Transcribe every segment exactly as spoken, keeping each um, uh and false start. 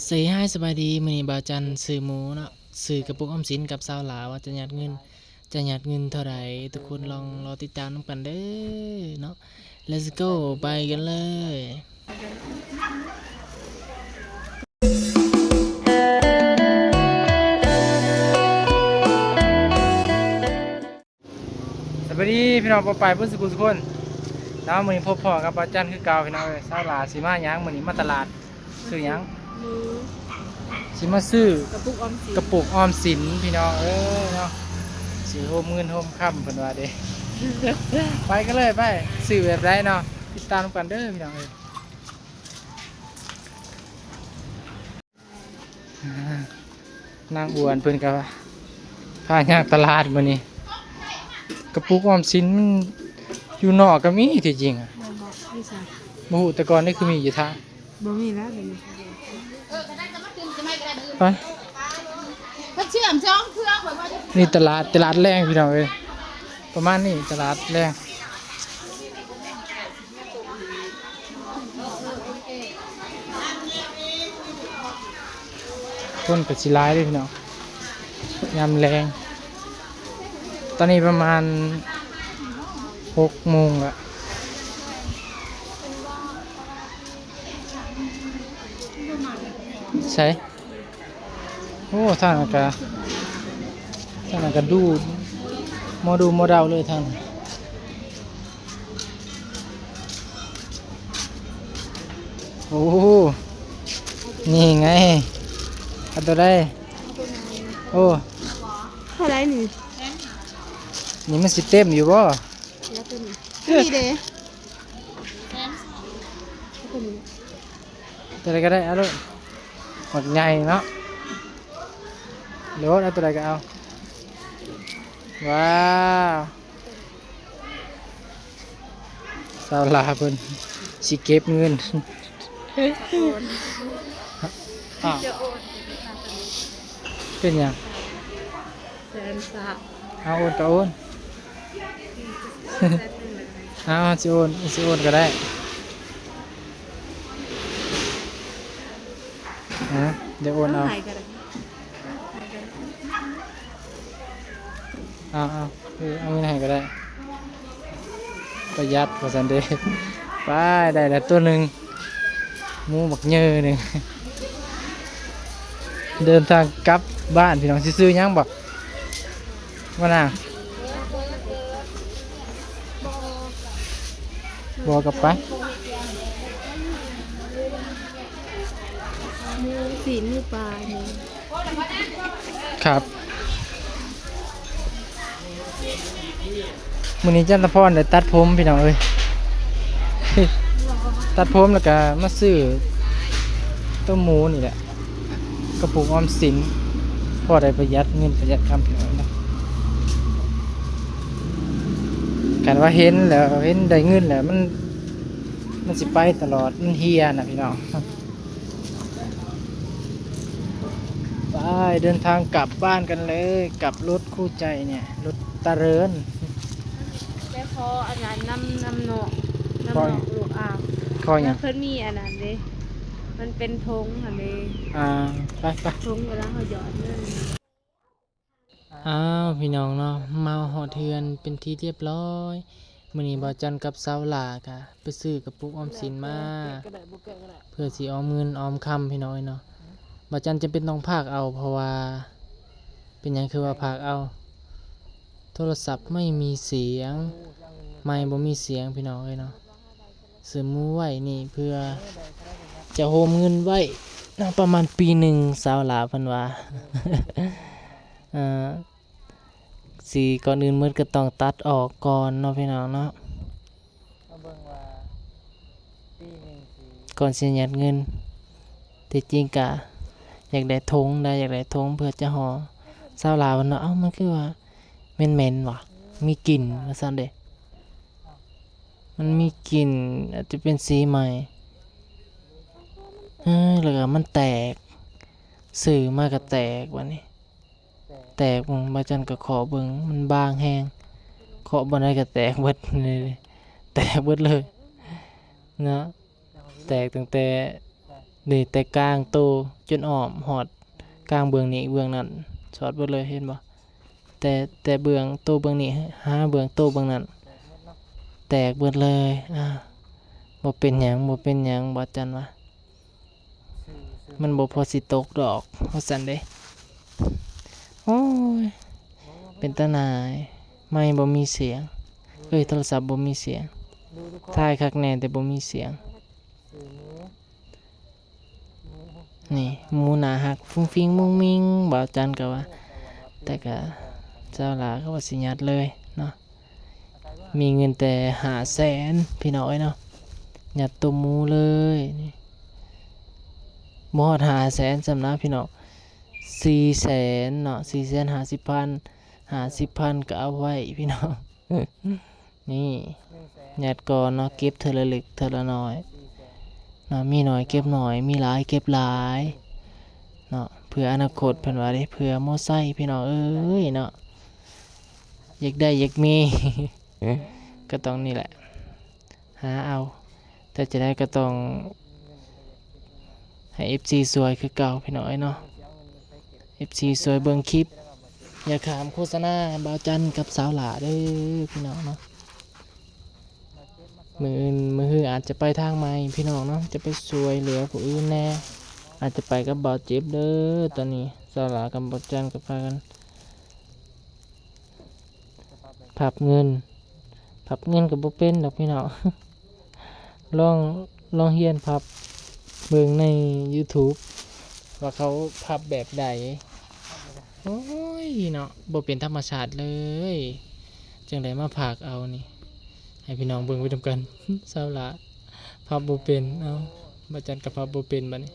เซฮาย สบายดี มื้อนี้บ่าวจันซื้อหมูเนาะ ซื้อกระปุกออมสินกับสาวหลาว่าจะหยอดเงิน จะหยอดเงินเท่าใด ทุกคนลองรอติดตามนำกันเด้อเนาะ Let's go ไปกันเลย สวัสดีพี่น้องปองปายเพื่อนสุขุมสุขคนเนาะ มื้อนี้พบพ้อกับบ่าวจันคือเก่าพี่น้องเอ้ย สาวหลาสิมาหยัง มื้อนี้มาตลาด ซื้อหยัง หมู สิมาซื้อกระปุกออมสิน กระปุกออมสินพี่น้องเอ้ยเนาะ สิโฮมเงินโฮมคำเพิ่นว่าเด้ ไปกันเลยไป ซื้อแบบใดเนาะ ติดตามกันเด้อพี่น้องเอ้ย นางอ้วนเพิ่นก็พาย่างตลาดมื้อนี้ กระปุกออมสินมันอยู่นอกก็มีที่จริงอะ บ่ บ่ อยู่ไส บ่ฮู้ แต่ก่อนนี่คือมีอยู่ทาง บ่มีแล้วเดี๋ยวนี้ ไป เพิ่นเชื่อมช่องเครื่องไว้ว่า นี่ตลาด ตลาดแลงพี่น้องเอ้ย ประมาณนี้ ตลาดแลง คนก็สิหลายเด้อพี่น้อง ยามแลง ตอนนี้ประมาณหกโมงละ ใช่ โอ้ ทางนั้นก็ ทางนั้นก็ดู หมอดูหมอเดาเลยทางนั้น โอ้ นี่ไง เอาตัวใด โอ้ เท่าไหร่นี่ นี่มันสิเต็มอยู่บ่ แล้วตัวนี้ ตัวนี้เด้ ตัวนี้ ตัวใดก็ได้ เอาโลด หมากใหญ่เนาะ โลด เอาตัวใดก็เอา ว้าว สาวหลาเพิ่นสิเก็บเงิน อ้าว เป็นหยัง แสนสาม เอาโอนก็โอน เอาสิโอน สิโอนก็ได้ ฮะ เดี๋ยวโอนเอา เอาให้ก็ได้ เอาเอา เออ เอาเงินให้ก็ได้ ประหยัดว่าซั่นเด้ ไป ได้แล้วตัวหนึ่ง หมูบักใหญ่หนึ่ง เดินทางกลับบ้านพี่น้อง สิซื้อหยังบ่ ว่าน่ะ บ่ กลับไป หมูสินหมูปลานี่ ครับ มื้อนี้จันทพรได้ตัดผมพี่น้องเอ้ย ตัดผมแล้วก็มาซื้อต้มหมูนี่แหละ กระปุกออมสิน พอได้ประหยัดเงินประหยัดคำพี่น้องเนาะ คันว่าเห็นแล้ว เห็นได้เงินแล้ว มัน มันสิไปตลอด มันเฮียน่ะพี่น้อง ไป เดินทางกลับบ้านกันเลย กับรถคู่ใจเนี่ย รถตาเริน ไปขออันนั้นนำ นำเนาะ นำ ขอ เนาะ ลูกอ่าง ขอหยัง มันเพิ่นมีอันนั้นเด้ มันเป็นธงอันเด้ อ่า ไป ไป ธงเวลาเขาหยอดเงิน อ้าว พี่น้องเนาะ มาฮอดเฮือนเป็นที่เรียบร้อย มื้อนี้บ่าวจันกับสาวหลากะไปซื้อกระปุกออมสินมา แกะก็ได้ บ่แกะก็ได้ เพื่อสิออมเงินออมคำพี่น้องเนาะ บ่าวจันจำเป็นต้องพากเอา เพราะว่า เป็นหยังคือว่าพากเอา โทรศัพท์ไม่มีเสียง ไมค์บ่มีเสียงพี่น้องเอ้ยเนาะ ซื้อหมูไว้นี่เพื่อจะโฮมเงินไว้นะ ประมาณปีหนึ่ง สาวหลาเพิ่นว่า เอ่อ สิก่อนอื่นหมดก็ต้องตัดออกก่อนเนาะพี่น้องเนาะ มาเบิ่งว่าปีหนึ่งสิ ก่อนสิหยอดเงิน ที่จริงกะอยากได้ธงได้ อยากได้ธงเพื่อจะห่อ สาวหลาเพิ่นว่า เอ้า มันคือว่าเหม็นๆ หวะ มีกลิ่น ว่าซั่นเด้ มันมีกลิ่น อาจจะเป็นสีใหม่ เออ แล้วก็มันแตก ซื้อมาก็แตกบัดนี้ แตก บ่าวจันก็เคาะเบิ่ง มันบางแฮง เคาะบ่อนใดก็แตกเบิดเลย แตกเบิดเลย เนาะ แตกตั้งแต่ นี่แต่กลางโตจนอ้อมฮอดกลางเบื้องนี้เบื้องนั้น สอดเบิดเลย เห็นบ่ แต่ แต่เบื้องโตเบื้องนี้หาเบื้องโตเบื้องนั้น แตกเบิดเลย อ่า บ่เป็นหยัง บ่เป็นหยัง บ่าวจันว่า มันบ่พอสิตกดอก ว่าซั่นเด้ โอ้ย เป็นตาหน่าย ไมค์บ่มีเสียง เอ้ย โทรศัพท์บ่มีเสียง ถ่ายคักแน่แต่บ่มีเสียง นี่ หมูน่าฮัก ฟุ้งฟิ้งมุ้งมิ้ง บ่าวจันก็ว่า แต่ก็สาวหลาก็ว่าสิหยัดเลยเนาะ มีเงินแต่ห้าแสน พี่น้องเอ้ยเนาะ หยัดโตหมูเลย นี่ บ่ฮอดห้าแสนซ้ำนะพี่น้อง สี่แสนเนาะ สี่แสนห้าสิบพัน ห้าสิบพันก็เอาไว้พี่น้อง นี่ หนึ่งแสน หยัดก่อนเนาะ เก็บเทื่อละเล็กเทื่อละน้อยเนาะ มีน้อยเก็บน้อย มีหลายเก็บหลายเนาะ เผื่ออนาคตเพิ่นว่าเด้ เผื่อมอไซค์พี่น้องเอ้ยเนาะ อยากได้อยากมี ก็ต้องนี่แหละ หาเอา แต่จะได้ก็ต้องให้ เอฟซี ช่วยคือเก่าพี่น้องเอ้ยเนาะ เอฟซี ช่วยเบิ่งคลิป อย่าข้ามโฆษณาบ่าวจันกับสาวหลาเด้อพี่น้องเนาะ มื้ออื่นมื้อฮืออาจจะไปทางใหม่พี่น้องเนาะ จะไปช่วยเหลือผู้อื่นแน่ อาจจะไปกับบ่าวเจ็บเด้อ ตอนนี้สาวหลากับบ่าวจันก็พากัน พับเงิน พับเงินก็บ่เป็นดอกพี่น้อง ลอง ลองเรียนพับเบิ่งใน YouTube ว่าเขาพับแบบใด โอ้ยเนาะ บ่เป็นธรรมชาติเลย จั่งใด๋มาพากเอานี่ ให้พี่น้องเบิ่งไปนำกัน สาวหลา พับบ่เป็น เอ้า บ่าวจันก็พับบ่เป็นบัดนี้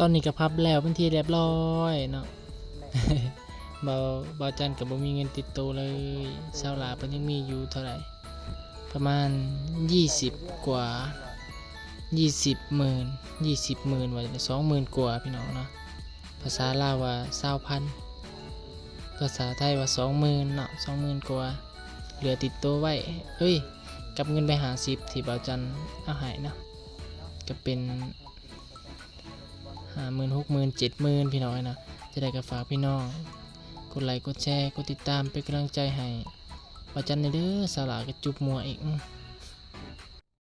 ตอนนี้ก็พับแล้วเป็นที่เรียบร้อยเนาะ บ่าว บ่าวจันก็บ่มีเงินติดโตเลย สาวหลาเพิ่นยังมีอยู่เท่าใด ประมาณยี่สิบกว่า ยี่สิบหมื่น ยี่สิบหมื่น ว่า สองหมื่นกว่าพี่น้องเนาะ ภาษาลาวว่าซาวพัน ภาษาไทยว่าสองหมื่นเนาะ สองหมื่นกว่า เหลือติดโตไว้ เอ้ย กับเงินใบห้าสิบที่บ่าวจันเอาให้เนาะ ก็เป็นห้าหมื่น หกหมื่น เจ็ดหมื่น พี่น้องเอ้ยเนาะ จะได้ก็ฝากพี่น้อง กดไลค์ กดแชร์ กดติดตาม เป็นกำลังใจให้บ่าวจันแหน่เด้อ สาวหลาก็จุบมัวอีก อื้อ